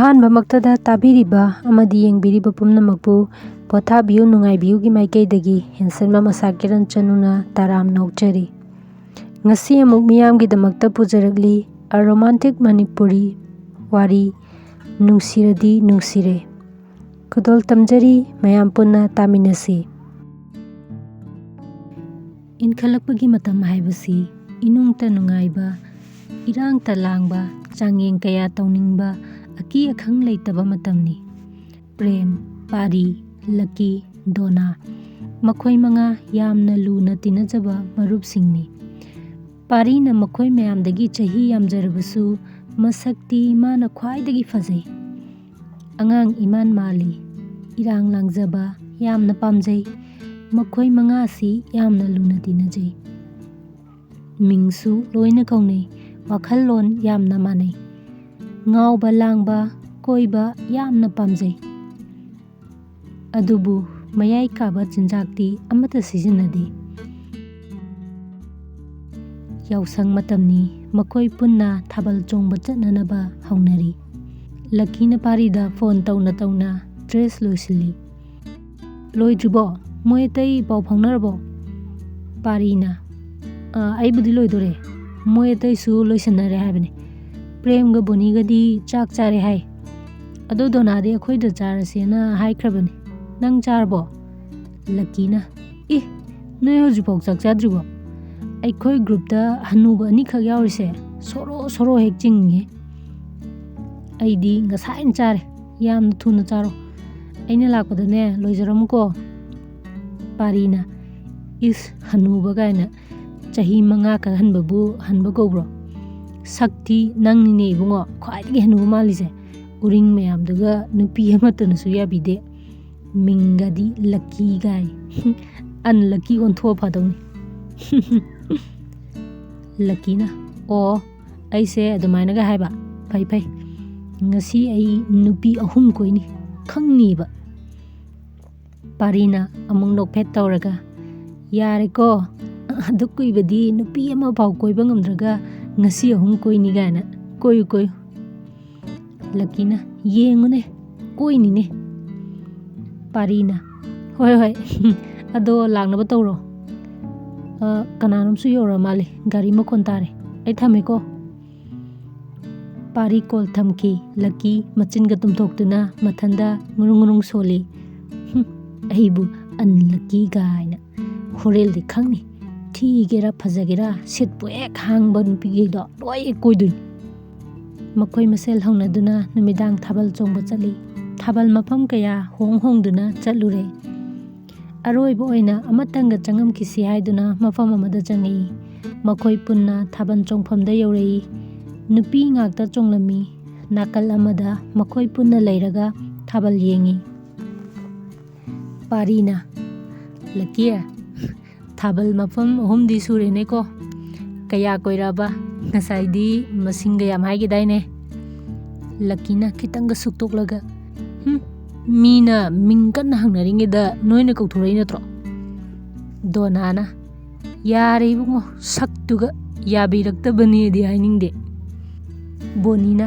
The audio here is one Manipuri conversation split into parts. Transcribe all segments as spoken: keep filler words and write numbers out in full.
ꯑꯍꯥꯟꯕꯃꯛꯇꯗ ꯇꯥꯕꯤꯔꯤꯕ ꯑꯃꯗꯤ ꯌꯦꯡꯕꯤꯔꯤꯕ ꯄꯨꯝꯅꯃꯛꯄꯨ ꯄꯣꯊꯥꯕꯤꯌꯨ, ꯅꯨꯡꯉꯥꯏꯕꯤꯌꯨꯒꯤ ꯃꯥꯏꯀꯩꯗꯒꯤ ꯍꯦꯟꯁꯟꯕ ꯃꯁꯥ ꯀꯤꯔꯟ ꯆꯅꯨꯅ ꯇꯔꯥꯝꯅ ꯑꯣꯛꯆꯔꯤ꯫ ꯉꯁꯤ ꯑꯃꯨꯛ ꯃꯤꯌꯥꯝꯒꯤꯗꯃꯛꯇ ꯄꯨꯖꯔꯛꯂꯤ A Romantic Manipuri ꯋꯥꯔꯤ, ꯅꯨꯡꯁꯤꯔꯗꯤ ꯅꯨꯡꯁꯤꯔꯦ꯫ ꯈꯨꯗꯣꯜ ꯇꯝꯖꯔꯤ, ꯃꯌꯥꯝ ꯄꯨꯟꯅ ꯇꯥꯃꯤꯟꯅꯁꯤ꯫ ꯏꯟꯈꯠꯂꯛꯄꯒꯤ ꯃꯇꯝ ꯍꯥꯏꯕꯁꯤ ꯏꯅꯨꯡꯇ ꯅꯨꯡꯉꯥꯏꯕ, ꯏꯔꯥꯡꯇ ꯂꯥꯡꯕ, ꯆꯥꯡꯌꯦꯡ ꯀꯌꯥ ꯇꯧꯅꯤꯡꯕ, ꯑꯀꯤ ꯑꯈꯪ ꯂꯩꯇꯕ ꯃꯇꯝꯅꯤ꯫ ꯄ꯭ꯔꯦꯝ, ꯄꯥꯔꯤ, ꯂꯛꯀꯤ, ꯗꯣꯅꯥ, ꯃꯈꯣꯏ ꯃꯉꯥ ꯌꯥꯝꯅ ꯂꯨꯅ ꯇꯤꯟꯅꯖꯕ ꯃꯔꯨꯞꯁꯤꯡꯅꯤ꯫ ꯄꯥꯔꯤꯅ ꯃꯈꯣꯏ ꯃꯌꯥꯝꯗꯒꯤ ꯆꯍꯤ ꯌꯥꯝꯖꯔꯕꯁꯨ ꯃꯁꯛꯇꯤ ꯃꯥꯅ ꯈ꯭ꯋꯥꯏꯗꯒꯤ ꯐꯖꯩ꯫ ꯑꯉꯥꯡ ꯏꯃꯥꯟ ꯃꯥꯜꯂꯤ, ꯏꯔꯥꯡ ꯂꯥꯡꯖꯕ ꯌꯥꯝꯅ ꯄꯥꯝꯖꯩ꯫ ꯃꯈꯣꯏ ꯃꯉꯥꯁꯤ ꯌꯥꯝꯅ ꯂꯨꯅ ꯇꯤꯟꯅꯖꯩ꯫ ꯃꯤꯡꯁꯨ ꯂꯣꯏꯅ ꯀꯧꯅꯩ, ꯋꯥꯈꯜꯂꯣꯟ ꯌꯥꯝꯅ ꯃꯥꯟꯅꯩ꯫ ꯉꯥꯎꯕ ꯂꯥꯡꯕ, ꯀꯣꯏꯕ ꯌꯥꯝꯅ ꯄꯥꯝꯖꯩ꯫ ꯑꯗꯨꯕꯨ ꯃꯌꯥꯏ ꯀꯥꯕ ꯆꯤꯟꯖꯥꯛꯇꯤ ꯑꯃꯠꯇ ꯁꯤꯖꯤꯟꯅꯗꯦ꯫ ꯌꯥꯎꯁꯪ ꯃꯇꯝꯅꯤ, ꯃꯈꯣꯏ ꯄꯨꯟꯅ ꯊꯥꯕꯜ ꯆꯣꯡꯕ ꯆꯠꯅꯅꯕ ꯍꯧꯅꯔꯤ꯫ ꯂꯛꯀꯤꯅ ꯄꯥꯔꯤꯗ ꯐꯣꯟ ꯇꯧꯅ ꯇꯧꯅ ꯗ꯭ꯔꯦꯁ ꯂꯣꯏꯁꯤꯜꯂꯤ꯫ "ꯂꯣꯏꯗ꯭ꯔꯤꯕꯣ? ꯃꯣꯏ ꯑꯇꯩ ꯄꯥꯎ ꯐꯥꯎꯅꯔꯕꯣ?" ꯄꯥꯔꯤꯅ, "ꯑ, ꯑꯩꯕꯨꯗꯤ ꯂꯣꯏꯗꯣꯔꯦ꯫ ꯃꯣꯏ ꯑꯇꯩꯁꯨ ꯂꯣꯏꯁꯟꯅꯔꯦ ꯍꯥꯏꯕꯅꯦ꯫ ꯄ꯭ꯔꯦꯝꯒ ꯕꯣꯅꯤꯒꯗꯤ ꯆꯥꯛ ꯆꯥꯔꯦ ꯍꯥꯏ꯫ ꯑꯗꯣ ꯗꯣꯅꯥꯗꯤ ꯑꯩꯈꯣꯏꯗ ꯆꯥꯔꯁꯦꯅ ꯍꯥꯏꯈ꯭ꯔꯕꯅꯦ꯫ ꯅꯪ ꯆꯥꯔꯕꯣ?" ꯂꯛꯀꯤꯅ, "ꯑꯦ, ꯅꯣꯏ ꯍꯧꯖꯤꯛꯐꯥꯎ ꯆꯥꯛ ꯆꯥꯗ꯭ꯔꯤꯕꯣ? ꯑꯩꯈꯣꯏ ꯒ꯭ꯔꯨꯞꯇ ꯍꯅꯨꯕ ꯑꯅꯤꯈꯛ ꯌꯥꯎꯔꯤꯁꯦ ꯁꯣꯔꯣ ꯁꯣꯔꯣ ꯍꯦꯛ ꯆꯤꯡꯉꯦ꯫ ꯑꯩꯗꯤ ꯉꯁꯥꯏꯅ ꯆꯥꯔꯦ꯫ ꯌꯥꯝꯅ ꯊꯨꯅ ꯆꯥꯔꯣ꯫ ꯑꯩꯅ ꯂꯥꯛꯄꯗꯅꯦ ꯂꯣꯏꯖꯔꯝꯃꯨꯀꯣ꯫" ꯄꯥꯔꯤꯅ, "ꯏꯁ, ꯍꯅꯨꯕ ꯀꯥꯏꯅ, ꯆꯍꯤ ꯃꯉꯥ ꯈꯛ ꯍꯟꯕꯕꯨ ꯍꯟꯕ ꯀꯧꯕ꯭ꯔꯣ? ꯁꯛꯇꯤ ꯅꯪꯅꯤꯅꯦ ꯏꯕꯨꯡꯉꯣ ꯈ꯭ꯋꯥꯏꯗꯒꯤ ꯍꯅꯨꯕ ꯃꯥꯜꯂꯤꯁꯦ꯫ ꯎꯔꯤꯡ ꯃꯌꯥꯝꯗꯨꯒ ꯅꯨꯄꯤ ꯑꯃꯠꯇꯅꯁꯨ ꯌꯥꯕꯤꯗꯦ꯫ ꯃꯤꯡꯒꯗꯤ ꯂꯛꯀꯤ ꯀꯥꯏ꯫ ꯑꯟꯂꯛꯀꯤ ꯑꯣꯟꯊꯣꯛꯑ ꯐꯗꯧꯅꯤ꯫" ꯂꯛꯀꯤꯅ, "ꯑꯣ, ꯑꯩꯁꯦ ꯑꯗꯨꯃꯥꯏꯅꯒ ꯍꯥꯏꯕ? ꯐꯩ ꯐꯩ꯫ ꯉꯁꯤ ꯑꯩ ꯅꯨꯄꯤ ꯑꯍꯨꯝ ꯀꯣꯏꯅꯤ, ꯈꯪꯅꯤꯕ꯫" ꯄꯥꯔꯤꯅ ꯑꯃꯨꯛ ꯅꯣꯛꯐꯦꯠ ꯇꯧꯔꯒ, "ꯌꯥꯔꯦꯀꯣ, ꯑꯗꯨꯛ ꯀꯨꯏꯕꯗꯤ ꯅꯨꯄꯤ ꯑꯃꯐꯥꯎ ꯀꯣꯏꯕ ꯉꯝꯗ꯭ꯔꯒ ꯉꯁꯤ ꯑꯍꯨꯝ ꯀꯣꯏꯅꯤ ꯀꯥꯏꯅ꯫ ꯀꯣꯏꯌꯨ, ꯀꯣꯏꯌꯨ꯫" ꯂꯛꯀꯤꯅ, "ꯌꯦꯡꯉꯨꯅꯦ, ꯀꯣꯏꯅꯤꯅꯦ꯫" ꯄꯥꯔꯤꯅ, "ꯍꯣꯏ, ꯍꯣꯏ, ꯑꯗꯣ ꯂꯥꯛꯅꯕ ꯇꯧꯔꯣ꯫ ꯑ, ꯀꯅꯥꯅꯣꯝꯁꯨ ꯌꯧꯔ ꯃꯥꯜꯂꯦ, ꯒꯥꯔꯤ ꯃꯈꯣꯟ ꯇꯥꯔꯦ꯫ ꯑꯩ ꯊꯝꯃꯦꯀꯣ꯫" ꯄꯥꯔꯤ ꯀꯣꯜ ꯊꯝꯈꯤ꯫ ꯂꯛꯀꯤ ꯃꯆꯤꯟꯒ ꯇꯨꯝꯊꯣꯛꯇꯨꯅ ꯃꯊꯟꯗ ꯉꯨꯔꯨꯡ ꯉꯨꯔꯨꯡ ꯁꯣꯜꯂꯤ꯫ "ꯍꯨꯝ, ꯑꯩꯕꯨ ꯑꯟꯂꯛꯀꯤ ꯀꯥꯏꯅ꯫ ꯍꯣꯔꯦꯜꯗꯤ ꯈꯪꯅꯤ꯫ ꯊꯤꯒꯦꯔꯥ ꯐꯖꯒꯦꯔꯥ ꯁꯤꯠꯄꯨ ꯍꯦꯛ ꯍꯥꯡꯕ ꯅꯨꯄꯤꯈꯩꯗꯣ ꯂꯣꯏ ꯍꯦꯛ ꯀꯣꯏꯗꯣꯏꯅꯤ꯫" ꯃꯈꯣꯏ ꯃꯁꯦꯜ ꯍꯧꯅꯗꯨꯅ ꯅꯨꯃꯤꯗꯥꯡ ꯊꯥꯕꯜ ꯆꯣꯡꯕ ꯆꯠꯂꯤ꯫ ꯊꯥꯕꯜ ꯃꯐꯝ ꯀꯌꯥ ꯍꯣꯡ ꯍꯣꯡꯗꯨꯅ ꯆꯠꯂꯨꯔꯦ꯫ ꯑꯔꯣꯏꯕ ꯑꯣꯏꯅ ꯑꯃꯇꯪꯒ ꯆꯪꯉꯝꯈꯤꯁꯤ ꯍꯥꯏꯗꯨꯅ ꯃꯐꯝ ꯑꯃꯗ ꯆꯪꯉꯛꯏ꯫ ꯃꯈꯣꯏ ꯄꯨꯟꯅ ꯊꯥꯕꯜ ꯆꯣꯡꯐꯝꯗ ꯌꯧꯔꯛꯏ꯫ ꯅꯨꯄꯤ ꯉꯥꯛꯇ ꯆꯣꯡꯂꯝꯃꯤ꯫ ꯅꯥꯀꯜ ꯑꯃꯗ ꯃꯈꯣꯏ ꯄꯨꯟꯅ ꯂꯩꯔꯒ ꯊꯥꯕꯜ ꯌꯦꯡꯉꯤ꯫ ꯄꯥꯔꯤꯅ, "ꯂꯛꯀꯤ, ꯊꯥꯕꯜ ꯃꯐꯝ ꯑꯍꯨꯝꯗꯤ ꯁꯨꯔꯦꯅꯦꯀꯣ꯫ ꯀꯌꯥ ꯀꯣꯏꯔꯛꯑꯕ? ꯉꯁꯥꯏꯗꯤ ꯃꯁꯤꯡꯒ ꯌꯥꯝ ꯍꯥꯏꯈꯤꯗꯥꯏꯅꯦ?" ꯂꯛꯀꯤꯅ ꯈꯤꯇꯪꯒ ꯁꯨꯛꯇꯣꯛꯂꯒ, "ꯍꯨꯝ, ꯃꯤꯅ ꯃꯤꯡ ꯀꯟꯅ ꯍꯪꯅꯔꯤꯉꯩꯗ ꯅꯣꯏꯅ ꯀꯧꯊꯣꯔꯛꯏ ꯅꯠꯇ꯭ꯔꯣ?" ꯗꯣꯅꯥꯅ, "ꯌꯥꯔꯦ ꯏꯕꯨꯡꯉꯣ, ꯁꯛꯇꯨꯒ ꯌꯥꯕꯤꯔꯛꯇꯕꯅꯦꯗꯤ ꯍꯥꯏꯅꯤꯡꯗꯦ꯫" ꯕꯣꯅꯤꯅ,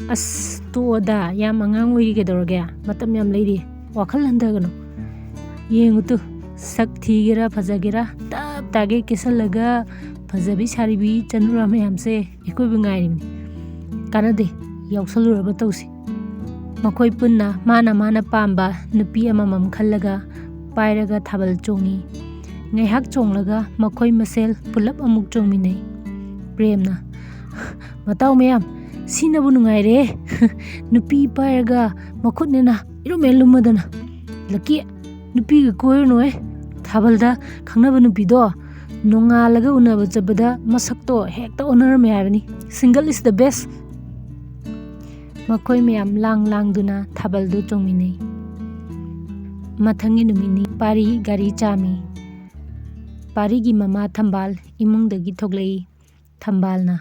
"ꯑꯁ, ꯇꯣꯛꯑꯣꯗ, ꯌꯥꯝ ꯑꯉꯥꯡ ꯑꯣꯏꯔꯤ, ꯀꯩꯗꯧꯔꯒꯦ? ꯃꯇꯝ ꯌꯥꯝ ꯂꯩꯔꯤ, ꯋꯥꯈꯜ ꯍꯟꯊꯒꯅꯨ꯫ ꯌꯦꯡꯉꯨ ꯇꯨ, ꯁꯛ ꯊꯤꯒꯦꯔꯥ ꯐꯖꯒꯦꯔꯥ, ꯇꯞ ꯇꯥꯒꯩ ꯀꯦꯁꯜꯂꯒ ꯐꯖꯕꯤ ꯁꯥꯔꯤꯕꯤ ꯆꯅꯨꯔꯥ ꯃꯌꯥꯝꯁꯦ ꯑꯩꯈꯣꯏꯕꯨ ꯉꯥꯏꯔꯤꯕꯅꯤ꯫ ꯀꯥꯟꯅꯗꯦ, ꯌꯥꯎꯁꯜꯂꯨꯔꯕ ꯇꯧꯁꯤ꯫" ꯃꯈꯣꯏ ꯄꯨꯟꯅ ꯃꯥꯅ ꯃꯥꯅ ꯄꯥꯝꯕ ꯅꯨꯄꯤ ꯑꯃꯃꯝ ꯈꯜꯂꯒ ꯄꯥꯏꯔꯒ ꯊꯥꯕꯜ ꯆꯣꯡꯉꯤ꯫ ꯉꯥꯏꯍꯥꯛ ꯆꯣꯡꯂꯒ ꯃꯈꯣꯏ ꯃꯁꯦꯜ ꯄꯨꯂꯞ ꯑꯃꯨꯛ ꯆꯣꯡꯃꯤꯟꯅꯩ꯫ ꯄ꯭ꯔꯦꯝꯅ, "ꯃꯇꯥꯎ ꯃꯌꯥꯝ, ꯁꯤꯅꯕꯨ ꯅꯨꯡꯉꯥꯏꯔꯦ꯫ ꯅꯨꯄꯤ ꯄꯥꯏꯔꯒ ꯃꯈꯨꯠꯅꯦꯅ ꯏꯔꯨꯝ ꯍꯦꯛ ꯂꯨꯝꯃꯗꯅ꯫ ꯂꯛꯀꯤ, ꯅꯨꯄꯤꯒ ꯀꯣꯏꯔꯨꯅꯨꯍꯦ꯫ ꯊꯥꯕꯜꯗ ꯈꯪꯅꯕ ꯅꯨꯄꯤꯗꯣ ꯅꯣꯡꯉꯥꯜꯂꯒ ꯎꯅꯕ ꯆꯠꯄꯗ ꯃꯁꯛꯇꯣ ꯍꯦꯛꯇ ꯑꯣꯟꯅꯔꯝꯃꯦ ꯍꯥꯏꯕꯅꯤ꯫ Single is the best." ꯃꯈꯣꯏ ꯃꯌꯥꯝ ꯂꯥꯡ ꯂꯥꯡꯗꯨꯅ ꯊꯥꯕꯜꯗꯨ ꯆꯣꯡꯃꯤꯟꯅꯩ꯫ ꯃꯊꯪꯒꯤ ꯅꯨꯃꯤꯠꯅꯤ꯫ ꯄꯥꯔꯤ ꯒꯥꯔꯤ ꯆꯥꯝꯃꯤ꯫ ꯄꯥꯔꯤꯒꯤ ꯃꯃꯥ ꯊꯝꯕꯥꯜ ꯏꯃꯨꯡꯗꯒꯤ ꯊꯣꯛꯂꯛꯏ꯫ ꯊꯝꯕꯥꯜꯅ,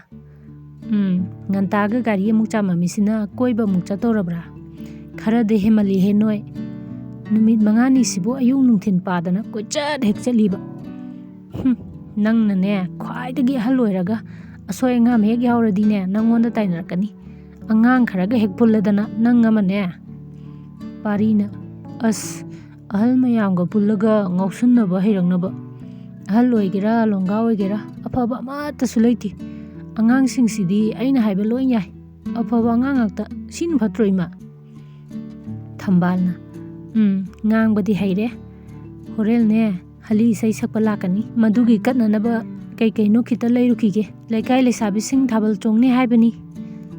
"ꯎꯝ, ꯉꯟꯇꯥꯒ ꯒꯥꯔꯤ ꯑꯃꯨꯛ ꯆꯥꯝꯃꯝꯃꯤꯁꯤꯅ ꯀꯣꯏꯕ ꯑꯃꯨꯛ ꯆꯠꯇꯧꯔꯕ꯭ꯔꯥ? ꯈꯔꯗꯤ ꯍꯦꯟꯃꯜꯂꯤꯍꯦ ꯅꯣꯏ꯫ ꯅꯨꯃꯤꯠ ꯃꯉꯥꯅꯤꯁꯤꯕꯨ ꯑꯌꯨꯛ ꯅꯨꯡꯊꯤꯜ ꯄꯥꯗꯅ ꯀꯣꯏꯆꯠ ꯍꯦꯛ ꯆꯠꯂꯤꯕ꯫ ꯍꯨꯝ, ꯅꯪꯅꯅꯦ ꯈ꯭ꯋꯥꯏꯗꯒꯤ ꯑꯍꯜ ꯑꯣꯏꯔꯒ ꯑꯁꯣꯏ ꯑꯉꯥꯝ ꯍꯦꯛ ꯌꯥꯎꯔꯗꯤꯅꯦ ꯅꯪꯉꯣꯟꯗ ꯇꯥꯏꯅꯔꯛꯀꯅꯤ꯫ ꯑꯉꯥꯡ ꯈꯔꯒ ꯍꯦꯛ ꯄꯨꯜꯂꯗꯅ ꯅꯪ ꯑꯃꯅꯦ꯫ ꯄꯥꯔꯤꯅ, "ꯑꯁ, ꯑꯍꯜ ꯃꯌꯥꯝꯒ ꯄꯨꯜꯂꯒ ꯉꯥꯎꯁꯤꯟꯅꯕ ꯍꯩꯔꯛꯅꯕ꯫ ꯑꯍꯜ ꯑꯣꯏꯒꯦꯔꯥ, ꯂꯣꯡꯒꯥ ꯑꯣꯏꯒꯦꯔꯥ, ꯑꯐꯕ ꯑꯃꯠꯇꯁꯨ ꯂꯩꯇꯦ꯫ ꯑꯉꯥꯡꯁꯤꯡꯁꯤꯗꯤ ꯑꯩꯅ ꯍꯥꯏꯕ ꯂꯣꯏ ꯌꯥꯏ꯫ ꯑꯐꯕ ꯑꯉꯥꯡ ꯉꯥꯛꯇ꯫ ꯁꯤꯅ ꯐꯠꯇ꯭ꯔꯣ, ꯏꯃꯥ?" ꯊꯝꯕꯥꯜꯅ, "ꯎꯝ, ꯉꯥꯡꯕꯗꯤ ꯍꯩꯔꯦ꯫ ꯍꯣꯔꯦꯟꯅꯦ, ꯍꯂꯤ ꯏꯁꯩ ꯁꯛꯄ ꯂꯥꯛꯀꯅꯤ꯫ ꯃꯗꯨꯒꯤ ꯀꯠꯅꯅꯕ ꯀꯩ ꯀꯩꯅꯣ ꯈꯤꯇ ꯂꯩꯔꯨꯈꯤꯒꯦ꯫ ꯂꯩꯀꯥꯏ ꯂꯩꯁꯥꯕꯤꯁꯤꯡ ꯊꯥꯕꯜ ꯆꯣꯡꯅꯤ ꯍꯥꯏꯕꯅꯤ꯫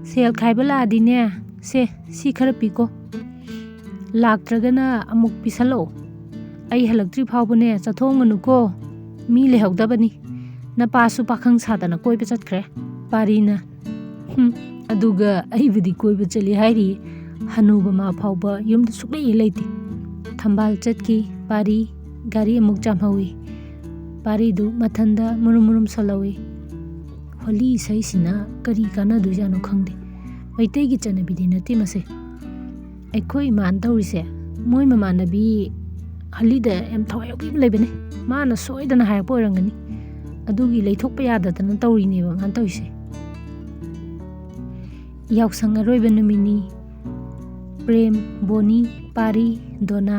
ꯁꯦꯜ ꯈꯥꯏꯕ ꯂꯥꯛꯑꯗꯤꯅꯦ, ꯁꯦ, ꯁꯤ ꯈꯔ ꯄꯤꯀꯣ꯫ ꯂꯥꯛꯇ꯭ꯔꯒꯅ ꯑꯃꯨꯛ ꯄꯤꯁꯜꯂꯛꯑꯣ꯫ ꯑꯩ ꯍꯜꯂꯛꯇ꯭ꯔꯤ ꯐꯥꯎꯕꯅꯦ, ꯆꯠꯊꯣꯛꯑꯝꯒꯅꯨꯀꯣ꯫ ꯃꯤ ꯂꯩꯍꯧꯗꯕꯅꯤ꯫ ꯅꯄꯥꯁꯨ ꯄꯥꯈꯪ ꯁꯥꯗꯅ ꯀꯣꯏꯕ ꯆꯠꯈ꯭ꯔꯦ꯫" ꯄꯥꯔꯤꯅ, "ꯍꯨꯝ, ꯑꯗꯨꯒ ꯑꯩꯕꯨꯗꯤ ꯀꯣꯏꯕ ꯆꯠꯂꯤ ꯍꯥꯏꯔꯤ꯫ ꯍꯅꯨꯕ ꯃꯥ ꯐꯥꯎꯕ ꯌꯨꯝꯗ ꯁꯨꯛꯂꯩ ꯂꯩꯇꯦ꯫" ꯊꯝꯕꯥꯜ ꯆꯠꯈꯤ꯫ ꯄꯥꯔꯤ ꯒꯥꯔꯤ ꯑꯃꯨꯛ ꯆꯥꯝꯍꯧꯏ꯫ ꯄꯥꯔꯤꯗꯨ ꯃꯊꯟꯗ ꯃꯨꯔꯨꯝ ꯃꯨꯔꯨꯝ ꯁꯣꯜꯍꯧꯏ꯫ "ꯍꯣꯂꯤ ꯏꯁꯩꯁꯤꯅ ꯀꯔꯤ ꯀꯥꯟꯅꯗꯣꯏꯖꯥꯠꯅꯣ ꯈꯪꯗꯦ꯫ ꯃꯩꯇꯩꯒꯤ ꯆꯠꯅꯕꯤꯗꯤ ꯅꯠꯇꯦ ꯃꯁꯦ꯫ ꯑꯩꯈꯣꯏ ꯏꯃꯥꯅ ꯇꯧꯔꯤꯁꯦ, ꯃꯣꯏ ꯃꯃꯥꯟꯅꯕꯤ ꯍꯂꯤꯗ ꯌꯥꯝ ꯊꯋꯥꯏ ꯌꯥꯎꯕꯤ ꯑꯃ ꯂꯩꯕꯅꯦ꯫ ꯃꯥꯅ ꯁꯣꯏꯗꯅ ꯍꯥꯏꯔꯛꯄ ꯑꯣꯏꯔꯝꯒꯅꯤ꯫ ꯑꯗꯨꯒꯤ ꯂꯩꯊꯣꯛꯄ ꯌꯥꯗꯗꯅ ꯇꯧꯔꯤꯅꯦꯕ ꯃꯥꯅ ꯇꯧꯔꯤꯁꯦ꯫" ꯌꯥꯎꯁꯪ ꯑꯔꯣꯏꯕ ꯅꯨꯃꯤꯠꯅꯤ꯫ ꯄ꯭ꯔꯦꯝ, ꯕꯣꯅꯤ, ꯄꯥꯔꯤ, ꯗꯣꯅꯥ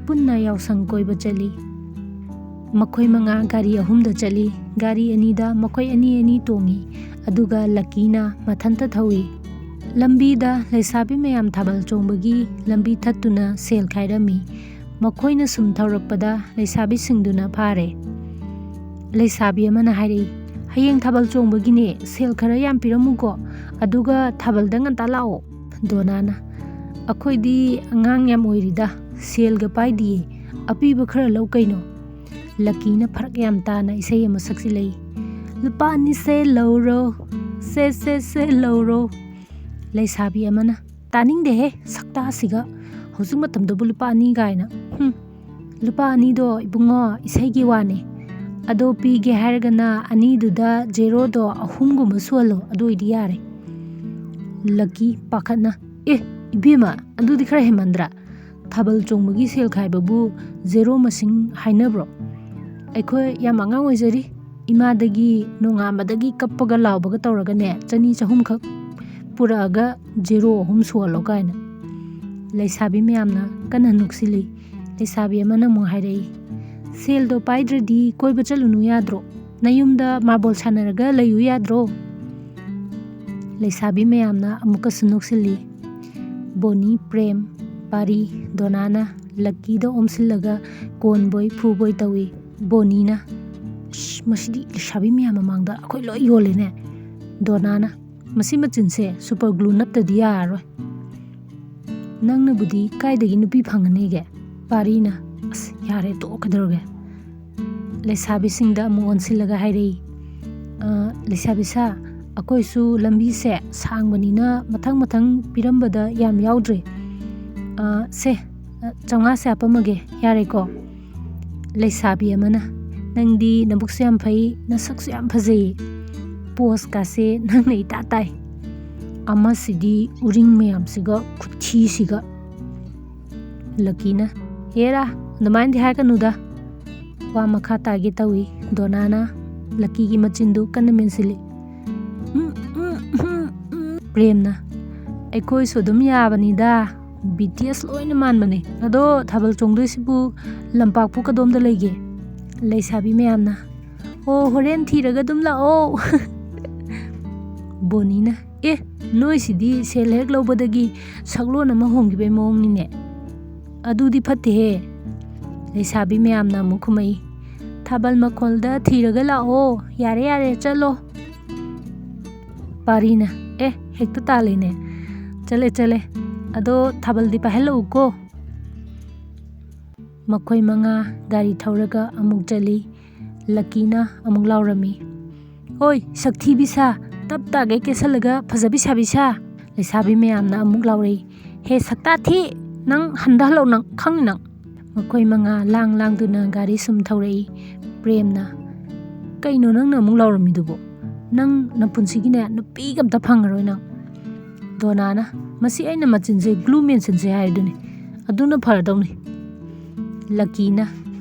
ꯄꯨꯟꯅ ꯌꯥꯎꯁꯪ ꯀꯣꯏꯕ ꯆꯠꯂꯤ꯫ ꯃꯈꯣꯏ ꯃꯉꯥ ꯒꯥꯔꯤ ꯑꯍꯨꯝꯗ ꯆꯠꯂꯤ꯫ ꯒꯥꯔꯤ ꯑꯅꯤꯗ ꯃꯈꯣꯏ ꯑꯅꯤ ꯑꯅꯤ ꯇꯣꯡꯉꯤ, ꯑꯗꯨꯒ ꯂꯛꯀꯤꯅ ꯃꯊꯟꯇ ꯊꯧꯏ꯫ ꯂꯝꯕꯤꯗ ꯂꯩꯁꯥꯕꯤ ꯃꯌꯥꯝ ꯊꯥꯕꯜ ꯆꯣꯡꯕꯒꯤ ꯂꯝꯕꯤ ꯊꯠꯇꯨꯅ ꯁꯦꯜ ꯈꯥꯏꯔꯝꯃꯤ꯫ ꯃꯈꯣꯏꯅ ꯁꯨꯝ ꯊꯧꯔꯛꯄꯗ ꯂꯩꯁꯥꯕꯤꯁꯤꯡꯗꯨꯅ ꯐꯥꯔꯦ꯫ ꯂꯩꯁꯥꯕꯤ ꯑꯃꯅ ꯍꯥꯏꯔꯛꯏ, "ꯍꯌꯦꯡ ꯊꯥꯕꯜ ꯆꯣꯡꯕꯒꯤꯅꯦ, ꯁꯦꯜ ꯈꯔ ꯌꯥꯝ ꯄꯤꯔꯝꯃꯨꯀꯣ, ꯑꯗꯨꯒ ꯊꯥꯕꯜꯗ ꯉꯟꯇꯥ ꯂꯥꯛꯑꯣ꯫" ꯗꯣꯅꯥꯅ, "ꯑꯩꯈꯣꯏꯗꯤ ꯑꯉꯥꯡ ꯌꯥꯝ ꯑꯣꯏꯔꯤꯗ, ꯁꯦꯜꯒ ꯄꯥꯏꯗꯤꯌꯦ, ꯑꯄꯤꯕ ꯈꯔ ꯂꯧ ꯀꯩꯅꯣ꯫" ꯂꯛꯀꯤꯅ ꯐꯔꯛ ꯌꯥꯝ ꯇꯥꯅ ꯏꯁꯩ ꯑꯃ ꯁꯛꯆꯤꯜꯂꯛꯏ, "ꯂꯨꯄꯥ ꯑꯅꯤ ꯁꯦ ꯂꯧꯔꯣ, ꯁꯦ ꯁꯦ ꯁꯦ ꯂꯧꯔꯣ꯫" ꯂꯩꯁꯥꯕꯤ ꯑꯃꯅ, "ꯇꯥꯅꯤꯡꯗꯦꯍꯦ, ꯁꯛꯇꯥꯁꯤꯒ, ꯍꯧꯖꯤꯛ ꯃꯇꯝꯗꯕꯨ ꯂꯨꯄꯥ ꯑꯅꯤ ꯀꯥꯏꯅ꯫ ꯍꯨꯝ, ꯂꯨꯄꯥ ꯑꯅꯤꯗꯣ ꯏꯕꯨꯡꯉꯣ, ꯏꯁꯩꯒꯤ ꯋꯥꯅꯦ꯫ ꯑꯗꯣ ꯄꯤꯒꯦ ꯍꯥꯏꯔꯒꯅ ꯑꯅꯤꯗꯨꯗ ꯖꯦꯔꯣꯗꯣ ꯑꯍꯨꯝꯒꯨꯝꯕ ꯁꯨꯍꯜꯂꯣ, ꯑꯗꯨ ꯑꯣꯏꯗꯤ ꯌꯥꯔꯦ꯫" ꯂꯛꯀꯤ ꯄꯥꯈꯠꯅ, "ꯑꯦ, ꯏꯕꯦꯝꯃ, ꯑꯗꯨꯗꯤ ꯈꯔ ꯍꯦꯟꯃꯟꯗ꯭ꯔꯥ? ꯊꯥꯕꯜ ꯆꯣꯡꯕꯒꯤ ꯁꯦꯜ ꯈꯥꯏꯕꯕꯨ ꯖꯦꯔꯣ ꯃꯁꯤꯡ ꯍꯥꯏꯅꯕ꯭ꯔꯣ? ꯑꯩꯈꯣꯏ ꯌꯥꯝ ꯑꯉꯥꯡ ꯑꯣꯏꯖꯔꯤ꯫ ꯏꯃꯥꯗꯒꯤ ꯅꯣꯡꯉꯥꯟꯕꯗꯒꯤ ꯀꯞꯄꯒ ꯂꯥꯎꯕꯒ ꯇꯧꯔꯒꯅꯦ, ꯆꯅꯤ ꯆꯍꯨꯝꯈꯛ ꯄꯨꯔꯛꯑꯒ ꯖꯦꯔꯣ ꯑꯍꯨꯝ ꯁꯨꯍꯜꯂꯣ ꯀꯥꯏꯅ꯫ ꯂꯩꯁꯥꯕꯤ ꯃꯌꯥꯝꯅ ꯀꯟꯅ ꯅꯣꯛꯁꯤꯜꯂꯤ꯫ ꯂꯩꯁꯥꯕꯤ ꯑꯃꯅ ꯑꯃꯨꯛ ꯍꯥꯏꯔꯛꯏ, "ꯁꯦꯜꯗꯣ ꯄꯥꯏꯗ꯭ꯔꯗꯤ ꯀꯣꯏꯕ ꯆꯠꯂꯨꯅꯨ ꯌꯥꯗ꯭ꯔꯣ? ꯅꯌꯨꯝꯗ ꯃꯥꯔꯕꯣꯜ ꯁꯥꯟꯅꯔꯒ ꯂꯩꯌꯨ ꯌꯥꯗ꯭ꯔꯣ?" ꯂꯩꯁꯥꯕꯤ ꯃꯌꯥꯝꯅ ꯑꯃꯨꯛꯀꯁꯨ ꯅꯣꯛꯁꯤꯜꯂꯤ꯫ ꯕꯣꯅꯤ, ꯄ꯭ꯔꯦꯝ, ꯄꯥꯔꯤ, ꯗꯣꯅꯥꯅ ꯂꯛꯀꯤꯗ ꯑꯣꯝꯁꯤꯜꯂꯒ ꯀꯣꯟꯕꯣꯏ ꯐꯨꯕꯣꯏ ꯇꯧꯏ꯫ ꯕꯣꯅꯤꯅ, "ꯑꯁ, ꯃꯁꯤꯗꯤ ꯂꯩꯁꯥꯕꯤ ꯃꯌꯥꯝ ꯃꯃꯥꯡꯗ ꯑꯩꯈꯣꯏ ꯂꯣꯏ ꯌꯣꯜꯂꯦꯅꯦ"꯫ ꯗꯣꯅꯥꯅ, "ꯃꯁꯤ ꯃꯆꯤꯟꯁꯦ ꯁꯨꯄꯔ ꯒ꯭ꯂꯨ ꯅꯞꯇꯗꯤ ꯌꯥꯔꯔꯣꯏ꯫ ꯅꯪꯅꯕꯨꯗꯤ ꯀꯥꯏꯗꯒꯤ ꯅꯨꯄꯤ ꯐꯪꯒꯅꯤꯒꯦ?" ꯄꯥꯔꯤꯅ, "ꯑꯁ, ꯌꯥꯔꯦ, ꯇꯣꯛꯑꯣ, ꯀꯩꯗꯧꯔꯒꯦ?" ꯂꯩꯁꯥꯕꯤꯁꯤꯡꯗ ꯑꯃꯨꯛ ꯑꯣꯟꯁꯤꯜꯂꯒ ꯍꯥꯏꯔꯛꯏ, "ꯑ, ꯂꯩꯁꯥꯕꯤ ꯁꯥ, ꯑꯩꯈꯣꯏꯁꯨ ꯂꯝꯕꯤꯁꯦ ꯁꯥꯡꯕꯅꯤꯅ ꯃꯊꯪ ꯃꯊꯪ ꯄꯤꯔꯝꯕꯗ ꯌꯥꯝ ꯌꯥꯎꯗ꯭ꯔꯦ꯫ ꯑ, ꯁꯦ, ꯑ, ꯆꯥꯝꯃꯉꯥꯁꯦ ꯍꯥꯞꯄꯝꯃꯒꯦ, ꯌꯥꯔꯦꯀꯣ?" ꯂꯩꯁꯥꯕꯤ ꯑꯃꯅ, "ꯅꯪꯗꯤ ꯅꯕꯨꯛꯁꯨ ꯌꯥꯝ ꯐꯩ, ꯅꯁꯛꯁꯨ ꯌꯥꯝ ꯐꯖꯩ꯫ ꯄꯣꯁꯀꯥꯁꯦ ꯅꯪꯅ ꯏꯇꯥ ꯇꯥꯏ꯫ ꯑꯃꯁꯤꯗꯤ ꯎꯔꯤꯡ ꯃꯌꯥꯝꯁꯤꯒ ꯈꯨꯊꯤꯁꯤꯒ"꯫ ꯂꯛꯀꯤꯅ, "ꯍꯦꯔꯥ, ꯑꯗꯨꯃꯥꯏꯅꯗꯤ ꯍꯥꯏꯔꯛꯀꯅꯨꯗ"꯫ ꯋꯥ ꯃꯈꯥ ꯇꯥꯒꯦ ꯇꯧꯏ꯫ ꯗꯣꯅꯥꯅ ꯂꯛꯀꯤꯒꯤ ꯃꯆꯤꯟꯗꯨ ꯀꯟꯅ ꯃꯦꯟꯁꯤꯜꯂꯤ꯫ ꯎꯝ, ꯎꯝ, ꯎꯝ, ꯎꯝ꯫ ꯄ꯭ꯔꯦꯝꯅ, "ꯑꯩꯈꯣꯏꯁꯨ ꯑꯗꯨꯝ ꯌꯥꯕꯅꯤꯗ, ꯕꯤ ꯇꯤ ꯑꯦꯁ ꯂꯣꯏꯅ ꯃꯥꯟꯕꯅꯦ꯫ ꯑꯗꯣ ꯊꯥꯕꯜ ꯆꯣꯡꯗꯣꯏꯁꯤꯕꯨ ꯂꯝꯄꯥꯛꯄꯨ ꯀꯗꯣꯝꯗ ꯂꯩꯒꯦ?" ꯂꯩꯁꯥꯕꯤ ꯃꯌꯥꯝꯅ, "ꯑꯣ, ꯍꯣꯔꯦꯟ ꯊꯤꯔꯒ ꯑꯗꯨꯝ ꯂꯥꯛꯑꯣ"꯫ ꯕꯣꯅꯤꯅ, "ꯑꯦ, ꯅꯣꯏꯁꯤꯗꯤ ꯁꯦꯜ ꯍꯦꯛ ꯂꯧꯕꯗꯒꯤ ꯁꯛꯂꯣꯟ ꯑꯃ ꯍꯣꯡꯈꯤꯕꯩ ꯃꯑꯣꯡꯅꯤꯅꯦ꯫ ꯑꯗꯨꯗꯤ ꯐꯠꯇꯦꯍꯦ"꯫ ꯂꯩꯁꯥꯕꯤ ꯃꯌꯥꯝꯅ ꯑꯃꯨꯛ ꯈꯨꯝꯃꯛꯏ, "ꯊꯥꯕꯜ ꯃꯈꯣꯜꯗ ꯊꯤꯔꯒ ꯂꯥꯛꯑꯣ꯫ ꯌꯥꯔꯦ, ꯌꯥꯔꯦ, ꯆꯠꯂꯣ"꯫ ꯄꯥꯔꯤꯅ, "ꯑꯦ, ꯍꯦꯛꯇ ꯇꯥꯜꯂꯦꯅꯦ꯫ ꯆꯠꯂꯦ, ꯆꯠꯂꯦ꯫ ꯑꯗꯣ ꯊꯥꯕꯜꯗꯤ ꯄꯥꯏꯍꯜꯂꯛꯎꯀꯣ"꯫ ꯃꯈꯣꯏ ꯃꯉꯥ ꯒꯥꯔꯤ ꯊꯧꯔꯒ ꯑꯃꯨꯛ ꯆꯠꯂꯤ꯫ ꯂꯛꯀꯤꯅ ꯑꯃꯨꯛ ꯂꯥꯎꯔꯝꯃꯤ, "ꯍꯣꯏ, ꯁꯛꯊꯤꯕꯤ ꯁꯥ, ꯇꯞ ꯇꯥꯒꯩ ꯀꯦꯁꯜꯂꯒ ꯐꯖꯕꯤ ꯁꯥꯕꯤ ꯁꯥ"꯫ ꯂꯩꯁꯥꯕꯤ ꯃꯌꯥꯝꯅ ꯑꯃꯨꯛ ꯂꯥꯎꯔꯛꯏ, "ꯍꯦ ꯁꯛꯇꯥ ꯊꯤ, ꯅꯪ ꯍꯟꯊꯍꯜꯂꯣ, ꯅꯪ ꯈꯪꯅꯤ ꯅꯪ"꯫ ꯃꯈꯣꯏ ꯃꯉꯥ ꯂꯥꯡ ꯂꯥꯡꯗꯨꯅ ꯒꯥꯔꯤ ꯁꯨꯝ ꯊꯧꯔꯛꯏ꯫ ꯄ꯭ꯔꯦꯝꯅ, "ꯀꯩꯅꯣ ꯅꯪꯅ ꯑꯃꯨꯛ ꯂꯥꯎꯔꯝꯃꯤꯗꯨꯕꯣ? ꯅꯪ ꯅꯄꯨꯟꯁꯤꯒꯤꯅꯦ ꯅꯨꯄꯤꯒ ꯑꯝꯇ ꯐꯪꯉꯔꯣꯏ ꯅꯪ"꯫ ꯗꯣꯅꯥꯅ, "ꯃꯁꯤ ꯑꯩꯅ ꯃꯆꯤꯟꯁꯦ ꯒ꯭ꯂꯨ ꯃꯦꯟꯁꯤꯟꯁꯦ ꯍꯥꯏꯗꯨꯅꯤ, ꯑꯗꯨꯅ ꯐꯔꯗꯧꯅꯤ"꯫ ꯂꯛꯀꯤꯅ,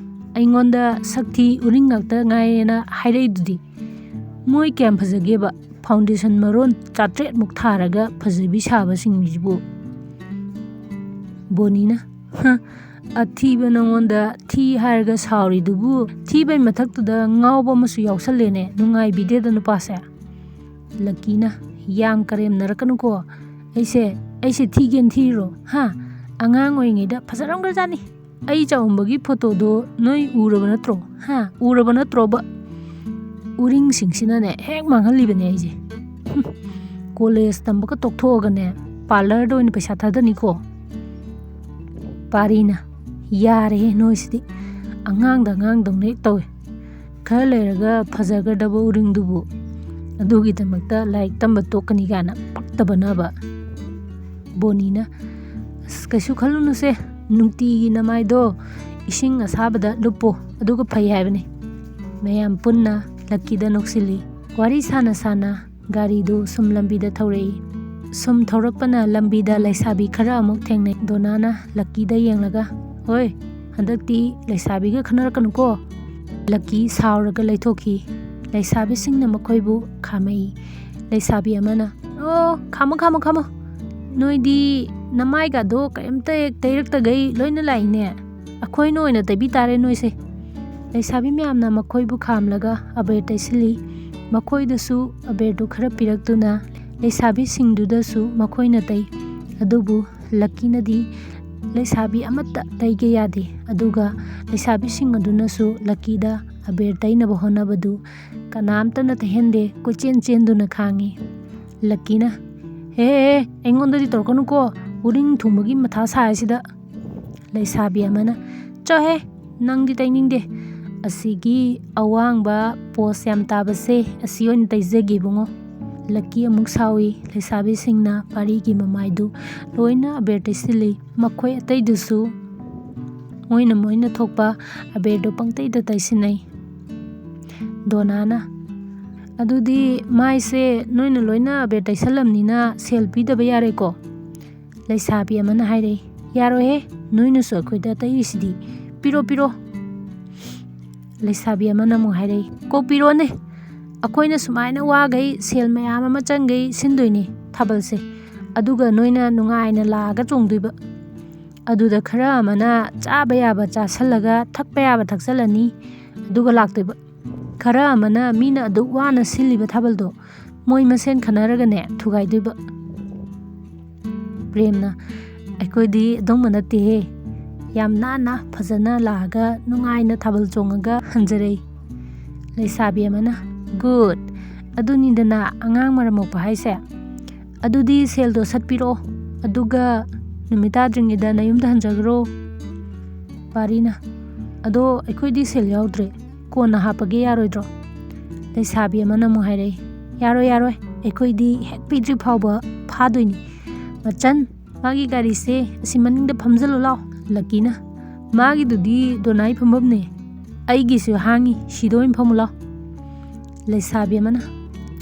"ꯑꯩꯉꯣꯟꯗ ꯁꯛꯊꯤ ꯎꯔꯤꯡ ꯉꯥꯛꯇ ꯉꯥꯏꯔꯦꯅ ꯍꯥꯏꯔꯛꯏꯗꯨꯗꯤ꯫ ꯃꯣꯏ ꯀꯌꯥꯝ ꯐꯖꯒꯦꯕ? ꯐꯥꯎꯟꯗꯦꯁꯟ ꯃꯔꯣꯟ ꯆꯥꯇ꯭ꯔꯦꯠꯃꯨꯛ ꯊꯥꯔꯒ ꯐꯖꯕꯤ ꯁꯥꯕꯁꯤꯡꯁꯤꯕꯨ꯫ ꯕꯣꯅꯤꯅ, "ꯍ, ꯑꯊꯤꯕ ꯅꯉꯣꯟꯗ ꯊꯤ ꯍꯥꯏꯔꯒ ꯁꯥꯎꯔꯤꯗꯨꯕꯨ ꯊꯤꯕꯩ ꯃꯊꯛꯇꯨꯗ ꯉꯥꯎꯕ ꯑꯃꯁꯨ ꯌꯥꯎꯁꯜꯂꯦꯅꯦ, ꯅꯨꯡꯉꯥꯏꯕꯤꯗꯦꯗ ꯅꯨꯄꯥꯁꯦ"꯫ ꯂꯛꯀꯤꯅ, "ꯌꯥꯝ ꯀꯔꯦꯝꯅꯔꯛꯀꯅꯨꯀꯣ, ꯑꯩꯁꯦ, ꯑꯩꯁꯦ ꯊꯤꯒꯦꯅ ꯊꯤꯔꯤꯔꯣ? ꯍꯥ? ꯑꯉꯥꯡ ꯑꯣꯏꯔꯤꯉꯩꯗ ꯐꯖꯔꯝꯒ꯭ꯔꯖꯥꯠꯅꯤ꯫ ꯑꯩ ꯆꯥꯎꯝꯕꯒꯤ ꯐꯣꯇꯣꯗꯣ ꯅꯣꯏ ꯎꯔꯕ ꯅꯠꯇ꯭ꯔꯣ? ꯍꯥ? ꯎꯔꯕ ꯅꯠꯇ꯭ꯔꯣꯕ?" ꯎꯔꯤꯡꯁꯤꯡꯁꯤꯅꯅꯦ ꯍꯦꯛ ꯃꯥꯡꯍꯜꯂꯤꯕꯅꯦ ꯑꯩꯁꯦ꯫ ꯍꯨꯝ, ꯀꯣꯂꯦꯖ ꯇꯝꯕꯒ ꯇꯣꯛꯊꯣꯛꯑꯒꯅꯦ ꯄꯥꯔꯂꯔꯗ ꯑꯣꯏꯅ ꯄꯩꯁꯥ ꯊꯥꯗꯅꯤꯀꯣ꯫ ꯄꯥꯔꯤꯅ, "ꯌꯥꯔꯦꯍꯦ ꯅꯣꯏꯁꯤꯗꯤ, ꯑꯉꯥꯡꯗ ꯑꯉꯥꯡꯗꯧꯅ ꯍꯦꯛ ꯇꯧꯋꯦ꯫ ꯈꯔ ꯂꯩꯔꯒ ꯐꯖꯒꯗꯕ ꯎꯔꯤꯡꯗꯨꯕꯨ ꯑꯗꯨꯒꯤꯗꯃꯛꯇ ꯂꯥꯏꯔꯤꯛ ꯇꯝꯕ ꯇꯣꯛꯀꯅꯤ ꯀꯥꯏꯅ ꯄꯛꯇꯕꯅꯕ"꯫ ꯕꯣꯅꯤꯅ, "ꯑꯁ, ꯀꯩꯁꯨ ꯈꯜꯂꯨꯅꯨꯁꯦ, ꯅꯨꯡꯇꯤꯒꯤ ꯅꯃꯥꯏꯗꯣ ꯏꯁꯤꯡ ꯑꯁꯥꯕꯗ ꯂꯨꯞꯄꯣ, ꯑꯗꯨꯒ ꯐꯩ ꯍꯥꯏꯕꯅꯤ"꯫ ꯃꯌꯥꯝ ꯄꯨꯟꯅ ꯂꯛꯀꯤꯗ ꯅꯣꯛꯁꯤꯜꯂꯤ꯫ ꯋꯥꯔꯤ ꯁꯥꯅ ꯁꯥꯅ ꯒꯥꯔꯤꯗꯨ ꯁꯨꯝ ꯂꯝꯕꯤꯗ ꯊꯧꯔꯛꯏ꯫ ꯁꯨꯝ ꯊꯧꯔꯛꯄꯅ ꯂꯝꯕꯤꯗ ꯂꯩꯁꯥꯕꯤ ꯈꯔ ꯑꯃꯨꯛ ꯊꯦꯡꯅꯩ꯫ ꯗꯣꯅꯥꯅ ꯂꯛꯀꯤꯗ ꯌꯦꯡꯂꯒ, "ꯍꯣꯏ, ꯍꯟꯗꯛꯇꯤ ꯂꯩꯁꯥꯕꯤꯒ ꯈꯟꯅꯔꯛꯀꯅꯨꯀꯣ"꯫ ꯂꯛꯀꯤ ꯁꯥꯎꯔꯒ ꯂꯩꯊꯣꯛꯈꯤ꯫ ꯂꯩꯁꯥꯕꯤꯁꯤꯡꯅ ꯃꯈꯣꯏꯕꯨ ꯈꯥꯝꯃꯛꯏ꯫ ꯂꯩꯁꯥꯕꯤ ꯑꯃꯅ, "ꯑꯣ, ꯈꯥꯝꯃꯣ, ꯈꯥꯝꯃꯣ, ꯈꯥꯝꯃꯣ꯫ ꯅꯣꯏꯗꯤ ꯅꯃꯥꯏꯒꯗꯣ ꯀꯔꯤꯝꯇ ꯍꯦꯛ ꯇꯩꯔꯛꯇꯈꯩ ꯂꯣꯏꯅ ꯂꯥꯛꯏꯅꯦ꯫ ꯑꯩꯈꯣꯏꯅ ꯑꯣꯏꯅ ꯇꯩꯕꯤ ꯇꯥꯔꯦ ꯅꯣꯏꯁꯦ"꯫ ꯂꯩꯁꯥꯕꯤ ꯃꯌꯥꯝꯅ ꯃꯈꯣꯏꯕꯨ ꯈꯥꯝꯂꯒ ꯑꯕꯦꯔ ꯇꯩꯁꯤꯜꯂꯤ꯫ ꯃꯈꯣꯏꯗꯁꯨ ꯑꯕꯦꯔꯗꯨ ꯈꯔ ꯄꯤꯔꯛꯇꯨꯅ ꯂꯩꯁꯥꯕꯤꯁꯤꯡꯗꯨꯗꯁꯨ ꯃꯈꯣꯏꯅ ꯇꯩ꯫ ꯑꯗꯨꯕꯨ ꯂꯛꯀꯤꯅꯗꯤ ꯂꯩꯁꯥꯕꯤ ꯑꯃꯠꯇ ꯇꯩꯒꯦ ꯌꯥꯗꯦ꯫ ꯑꯗꯨꯒ ꯂꯩꯁꯥꯕꯤꯁꯤꯡ ꯑꯗꯨꯅꯁꯨ ꯂꯛꯀꯤꯗ ꯑꯕꯦꯔ ꯇꯩꯅꯕ ꯍꯣꯠꯅꯕꯗꯨ ꯀꯅꯥꯝꯇꯅ ꯇꯩꯍꯟꯗꯦ, ꯀꯣꯏꯆꯦꯟ ꯆꯦꯟꯗꯨꯅ ꯈꯥꯡꯉꯤ꯫ ꯂꯛꯀꯤꯅ, "ꯍꯦ, ꯍꯦ, ꯍꯦ, ꯑꯩꯉꯣꯟꯗꯗꯤ ꯇꯧꯔꯛꯀꯅꯨꯀꯣ, ꯎꯔꯤꯡ ꯊꯨꯡꯕꯒꯤ ꯃꯊꯥ ꯁꯥꯔꯤꯁꯤꯗ"꯫ ꯂꯩꯁꯥꯕꯤ ꯑꯃꯅ, "ꯆꯣꯍꯦ, ꯅꯪꯗꯤ ꯇꯩꯅꯤꯡꯗꯦ꯫ ꯑꯁꯤꯒꯤ ꯑꯋꯥꯡꯕ ꯄꯣꯁ ꯌꯥꯝ ꯇꯥꯕꯁꯦ, ꯑꯁꯤ ꯑꯣꯏꯅ ꯇꯩꯖꯒꯦ ꯏꯕꯨꯡꯉꯣ"꯫ ꯂꯛꯀꯤ ꯑꯃꯨꯛ ꯁꯥꯎꯏ꯫ ꯂꯩꯁꯥꯕꯤꯁꯤꯡꯅ ꯄꯥꯔꯤꯒꯤ ꯃꯃꯥꯏꯗꯨ ꯂꯣꯏꯅ ꯑꯕꯦꯔ ꯇꯩꯁꯤꯜꯂꯤ꯫ ꯃꯈꯣꯏ ꯑꯇꯩꯗꯨꯁꯨ ꯃꯣꯏꯅ ꯃꯣꯏꯅ ꯊꯣꯛꯄ ꯑꯕꯦꯔꯗꯨ ꯄꯪꯇꯩꯗ ꯇꯩꯁꯤꯟꯅꯩ꯫ ꯗꯣꯅꯥꯅ, "ꯑꯗꯨꯗꯤ ꯃꯥꯏꯁꯦ ꯅꯣꯏꯅ ꯂꯣꯏꯅ ꯑꯕꯦꯔ ꯇꯩꯁꯜꯂꯝꯅꯤꯅ ꯁꯦꯜ ꯄꯤꯗꯕ ꯌꯥꯔꯦꯀꯣ"꯫ ꯂꯩꯁꯥꯕꯤ ꯑꯃꯅ ꯍꯥꯏꯔꯛꯏ, "ꯌꯥꯔꯣꯏꯍꯦ, ꯅꯣꯏꯅꯁꯨ ꯑꯩꯈꯣꯏꯗ ꯇꯩꯔꯤꯁꯤꯗꯤ, ꯄꯤꯔꯣ, ꯄꯤꯔꯣ"꯫ ꯂꯩꯁꯥꯕꯤ ꯑꯃꯅ ꯑꯃꯨꯛ ꯍꯥꯏꯔꯛꯏ, "ꯀꯣꯛ ꯄꯤꯔꯣꯅꯦ, ꯑꯩꯈꯣꯏꯅ ꯁꯨꯃꯥꯏꯅ ꯋꯥꯈꯩ, ꯁꯦꯜ ꯃꯌꯥꯝ ꯑꯃ ꯆꯪꯈꯩ ꯁꯤꯟꯗꯣꯏꯅꯦ ꯊꯥꯕꯜꯁꯦ꯫ ꯑꯗꯨꯒ ꯅꯣꯏꯅ ꯅꯨꯡꯉꯥꯏꯅ ꯂꯥꯛꯑꯒ ꯆꯣꯡꯗꯣꯏꯕ꯫ ꯑꯗꯨꯗ ꯈꯔ ꯑꯃꯅ ꯆꯥꯕ ꯌꯥꯕ ꯆꯥꯁꯜꯂꯒ ꯊꯛꯄ ꯌꯥꯕ ꯊꯛꯆꯜꯂꯅꯤ, ꯑꯗꯨꯒ ꯂꯥꯛꯇꯣꯏꯕ꯫ ꯈꯔ ꯑꯃꯅ ꯃꯤꯅ ꯑꯗꯨꯛ ꯋꯥꯅ ꯁꯤꯜꯂꯤꯕ ꯊꯥꯕꯜꯗꯣ ꯃꯣꯏ ꯃꯁꯦꯟ ꯈꯟꯅꯔꯒꯅꯦ ꯊꯨꯒꯥꯏꯗꯣꯏꯕ꯫ ꯄ꯭ꯔꯦꯝꯅ, "ꯑꯩꯈꯣꯏꯗꯤ ꯑꯗꯨꯝꯕ ꯅꯠꯇꯦꯍꯦ꯫ ꯌꯥꯝ ꯅꯥꯟꯅ ꯐꯖꯅ ꯂꯥꯛꯑꯒ ꯅꯨꯡꯉꯥꯏꯅ ꯊꯥꯕꯜ ꯆꯣꯡꯉꯒ ꯍꯟꯖꯔꯛꯏ꯫" ꯂꯩꯁꯥꯕꯤ ꯑꯃꯅ, "ꯒꯨꯗ꯫ ꯑꯗꯨꯅꯤꯗꯅ ꯑꯉꯥꯡ ꯃꯔꯝ ꯃꯣꯛꯄ ꯍꯥꯏꯁꯦ꯫ ꯑꯗꯨꯗꯤ ꯁꯦꯜꯗꯣ ꯁꯠꯄꯤꯔꯛꯑꯣ, ꯑꯗꯨꯒ ꯅꯨꯃꯤꯠ ꯇꯥꯗ꯭ꯔꯤꯉꯩꯗ ꯅꯌꯨꯝꯗ ꯍꯟꯖꯈ꯭ꯔꯣ꯫" ꯄꯥꯔꯤꯅ, "ꯑꯗꯣ ꯑꯩꯈꯣꯏꯗꯤ ꯁꯦꯜ ꯌꯥꯎꯗ꯭ꯔꯦ, ꯀꯣꯟꯅ ꯍꯥꯞꯄꯒꯦ, ꯌꯥꯔꯣꯏꯗ꯭ꯔꯣ?" ꯂꯩꯁꯥꯕꯤ ꯑꯃꯅ ꯑꯃꯨꯛ ꯍꯥꯏꯔꯛꯏ, "ꯌꯥꯔꯣꯏ, ꯌꯥꯔꯣꯏ, ꯑꯩꯈꯣꯏꯗꯤ ꯍꯦꯛ ꯄꯤꯗ꯭ꯔꯤ ꯐꯥꯎꯕ ꯐꯥꯗꯣꯏꯅꯤ꯫ ꯃꯆꯟ, ꯃꯥꯒꯤ ꯒꯥꯔꯤꯁꯦ ꯑꯁꯤ ꯃꯅꯤꯡꯗ ꯐꯝꯖꯜꯂꯨ ꯂꯥꯎ꯫" ꯂꯛꯀꯤꯅ, "ꯃꯥꯒꯤꯗꯨꯗꯤ ꯗꯣꯅꯥꯏ ꯐꯝꯐꯝꯅꯦ, ꯑꯩꯒꯤꯁꯨ ꯍꯥꯡꯉꯤ, ꯁꯤꯗ ꯑꯣꯏꯅ ꯐꯝꯃꯨ ꯂꯥꯎ꯫" ꯂꯩꯁꯥꯕꯤ ꯑꯃꯅ,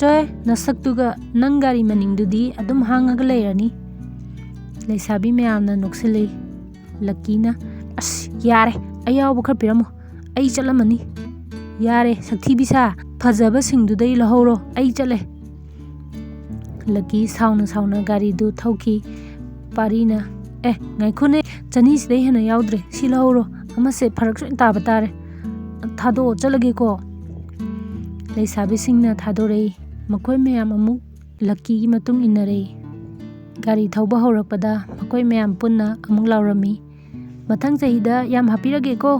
"ꯆꯣꯍꯦ, ꯅꯁꯛꯇꯨꯒ ꯅꯪ ꯒꯥꯔꯤ ꯃꯅꯤꯡꯗꯨꯗꯤ ꯑꯗꯨꯝ ꯍꯥꯡꯉꯒ ꯂꯩꯔꯅꯤ꯫" ꯂꯩꯁꯥꯕꯤ ꯃꯌꯥꯝꯅ ꯅꯣꯛꯁꯤꯜꯂꯤ꯫ ꯂꯛꯀꯤꯅ, "ꯑꯁ, ꯌꯥꯔꯦ, ꯑꯌꯥꯎꯕ ꯈꯔ ꯄꯤꯔꯝꯃꯣ, ꯑꯩ ꯆꯠꯂꯝꯃꯅꯤ꯫" "ꯌꯥꯔꯦ, ꯁꯛꯊꯤꯕꯤ ꯁꯥ, ꯐꯖꯕꯁꯤꯡꯗꯨꯗꯩ ꯂꯧꯍꯧꯔꯣ, ꯑꯩ ꯆꯠꯂꯦ꯫" ꯂꯛꯀꯤ ꯁꯥꯎꯅ ꯁꯥꯎꯅ ꯒꯥꯔꯤꯗꯨ ꯊꯧꯈꯤ꯫ ꯄꯥꯔꯤꯅ, "ꯑꯦ, ꯉꯥꯏꯈꯣꯅꯦ, ꯆꯅꯤꯁꯤꯗꯩ ꯍꯦꯟꯅ ꯌꯥꯎꯗ꯭ꯔꯦ, ꯁꯤ ꯂꯧꯍꯧꯔꯣ, ꯑꯃꯁꯦ ꯐꯔꯛ ꯁꯣꯏꯅ ꯇꯥꯕ ꯇꯥꯔꯦ꯫ ꯊꯥꯗꯣꯛꯑꯣ, ꯆꯠꯂꯒꯦꯀꯣ꯫" ꯂꯩꯁꯥꯕꯤꯁꯤꯡꯅ ꯊꯥꯗꯣꯔꯛꯏ꯫ ꯃꯈꯣꯏ ꯃꯌꯥꯝ ꯑꯃꯨꯛ ꯂꯛꯀꯤꯒꯤ ꯃꯇꯨꯡ ꯏꯟꯅꯔꯛꯏ꯫ ꯒꯥꯔꯤ ꯊꯧꯕ ꯍꯧꯔꯛꯄꯗ ꯃꯈꯣꯏ ꯃꯌꯥꯝ ꯄꯨꯟꯅ ꯑꯃꯨꯛ ꯂꯥꯎꯔꯝꯃꯤ, "ꯃꯊꯪ ꯆꯍꯤꯗ ꯌꯥꯝ ꯍꯥꯞꯄꯤꯔꯒꯦꯀꯣ,